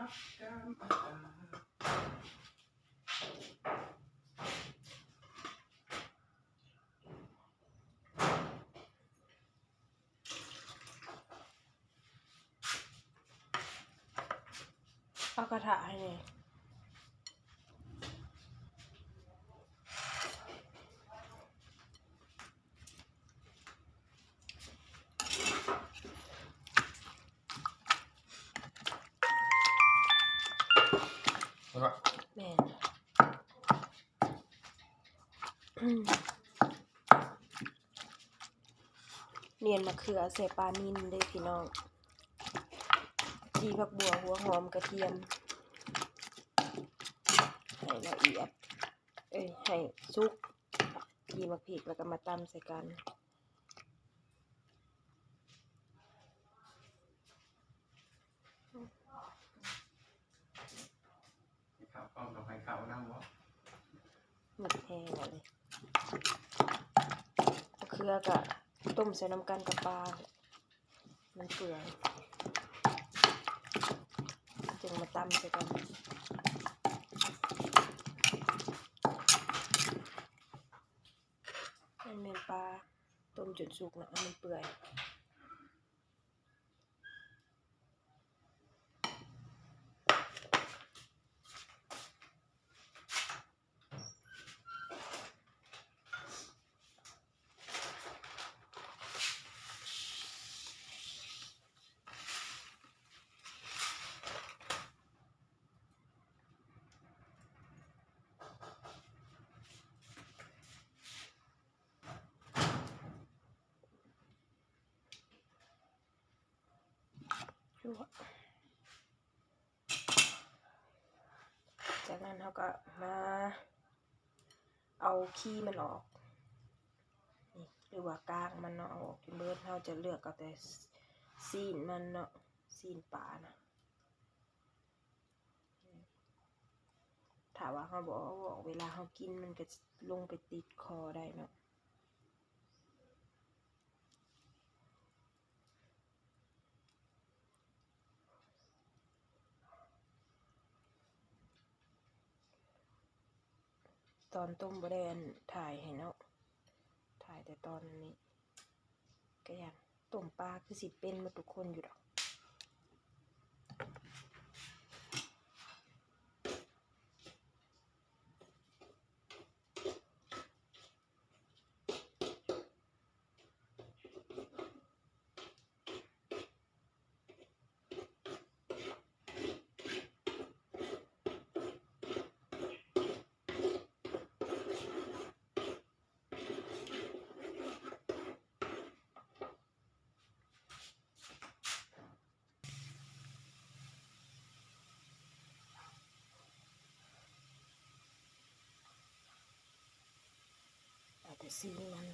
ເອົາກະທະໃຫ້ແດ່. ແມ່ນ ໜຽນມະເຂືອໃສ່ປານິນເດ້ພີ່ນ້ອງ. ຈີ່ຜັກບົ່ວ ຫົວຫອມ ກະທຽມ ໃຫ້ລະອຽດ ເອີຍ ໃຫ້ສຸກ. ຈີ່ໝາກພິກ ແລ້ວກໍມາຕຳໃສ່ກັນ. ເຂົ້າພ້ອມກັບໃຫ້ເຂົ້ານຳບໍ່? ໝົດແຮງເລີຍ. ເຄືອກະຕົ້ມໃສ່ນຳກັນກັບປາ ມັນເປື່ອຍ ຈຶ່ງມາຕຳໃສ່ກັນ. ມັນແມ່ນປາຕົ້ມຈົນສຸກນະ ໃຫ້ມັນເປື່ອຍ. ຈາກນັ້ນເຮົາກໍມາເອົາຂີ້ມັນອອກ ນີ້ ຫຼືວ່າກ້າງມັນເນາະ ເອົາອອກຈົນເບິດ. ເຮົາຈະເລືອກເອົາແຕ່ຊີ້ນມັນເນາະ ຊີ້ນປານະ. ຖ້າວ່າເຮົາບໍ່ເອົາອອກ ເວລາເຮົາກິນມັນກໍລົງໄປຕິດຄໍໄດ້ເນາະ. ຕອນຕົ້ມບໍ່ໄດ້ອັນ ຖ່າຍໃຫ້ເນາະ ຖ່າຍແຕ່ຕອນອັນນີ້ ກະຫຍັງ ຕົ້ມປາຄືຊິເປັນໝົດທຸກຄົນຢູ່ດອກ. ເອົາແຕ່ຊີ້ນມັນ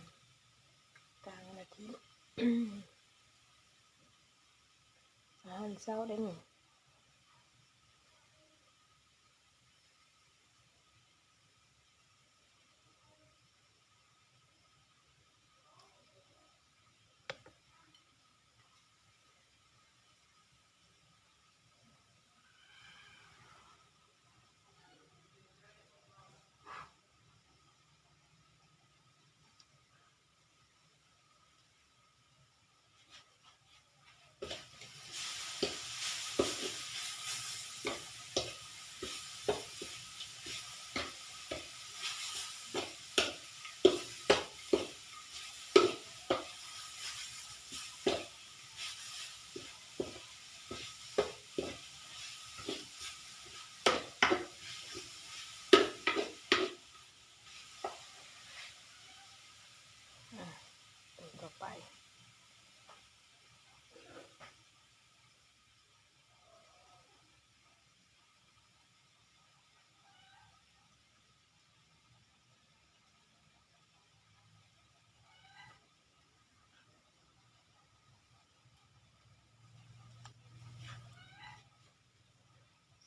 ກາງມັນນະທິມ ອາຫານເຊົ້າໄດ້ນີ້. ອາ ເຕີມເຂົ້າໄປ.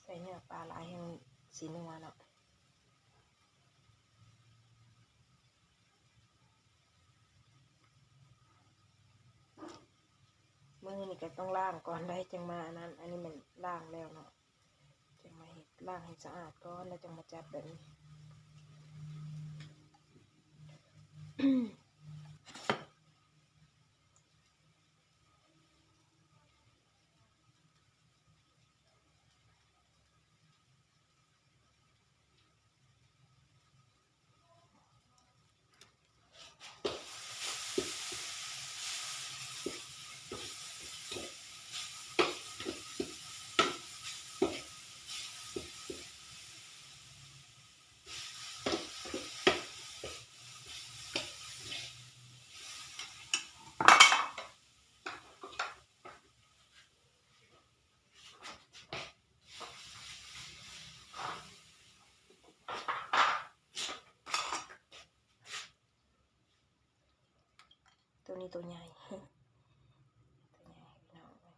ໃສ່ເນື້ອປາຫຼາຍແຮ່ງຊິນົວເນາະ. ມື້ນີ້ກໍຕ້ອງລ້າງກ່ອນໄດ໋ ຈັ່ງມາອັນນັ້ນ ອັນນີ້ແມ່ນລ້າງແລ້ວເນາະ. ລ້າງໃຫ້ສະອາດກ່ອນ ແລ້ວຈັ່ງມາຈັດແບບນີ້. ໂຕນີ້ໂຕໃຫຍ່ ໂຕໃຫຍ່ພີ່ນ້ອງເອີຍ.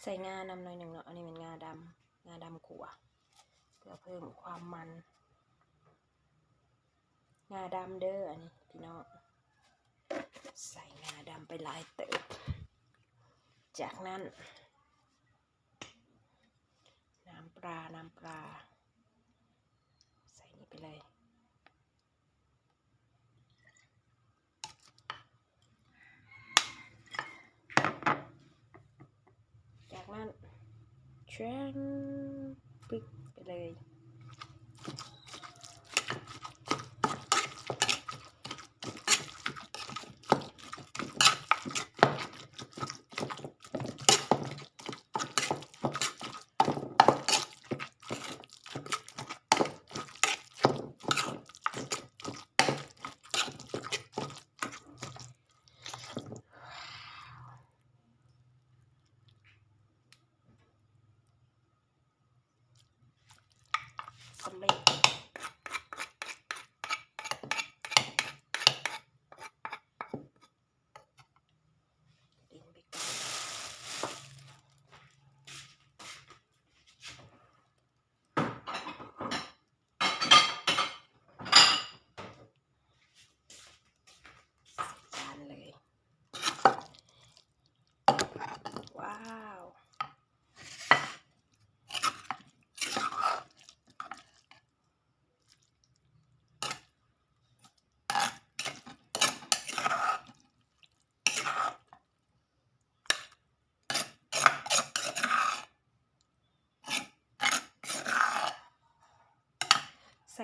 ໃສ່ງານຳໜ້ອຍໜຶ່ງເນາະ ອັນນີ້ແມ່ນງາດຳ ງາດຳຂົ້ວ ເພື່ອເພີ່ມຄວາມມັນ. ງາດຳເດີ ອັນນີ້ພີ່ນ້ອງ ໃສ່ງາດຳໄປຫຼາຍເຕີບ. ຈາກນັ້ນ ນ້ຳປາ ນ້ຳປາ ໃສ່ນີ້ໄປເລີຍ. ຈາກນັ້ນ ແຊງ ປຶກ ໄປເລີຍ. ຈາກ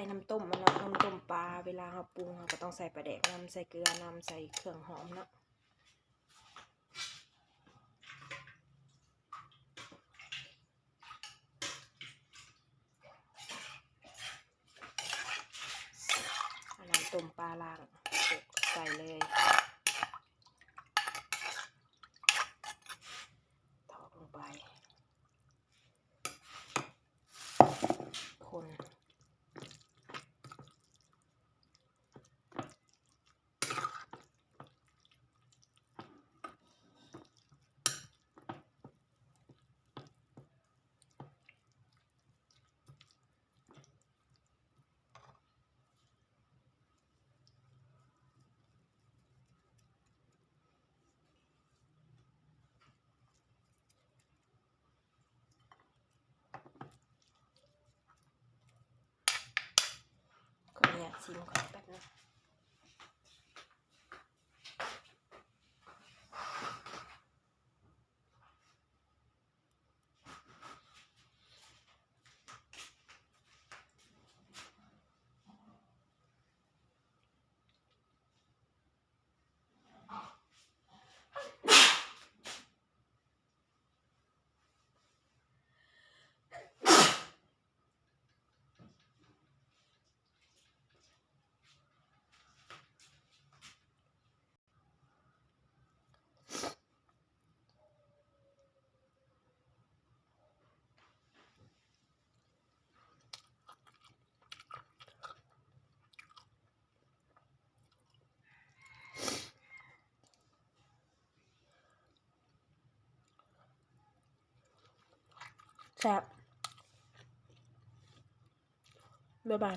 ນ້ຳຕົ້ມມັນເນາະ ນ້ຳຕົ້ມປາ ເວລາເຮົາປຸງ ເຮົາກໍຕ້ອງໃສ່ປາແດກນຳ ໃສ່ເກືອນຳ ໃສ່ເຄື່ອງຫອມເນາະ. ອັນນັ້ນຕົ້ມປາລ້າງ ໂປະໃສ່ເລີຍ ຖອກລົງໄປ ຄົນ. ຂໍອະນຸຍາດຊີມກ່ອນແປັບໜຶ່ງ. ແຊບ ບາຍບາຍ.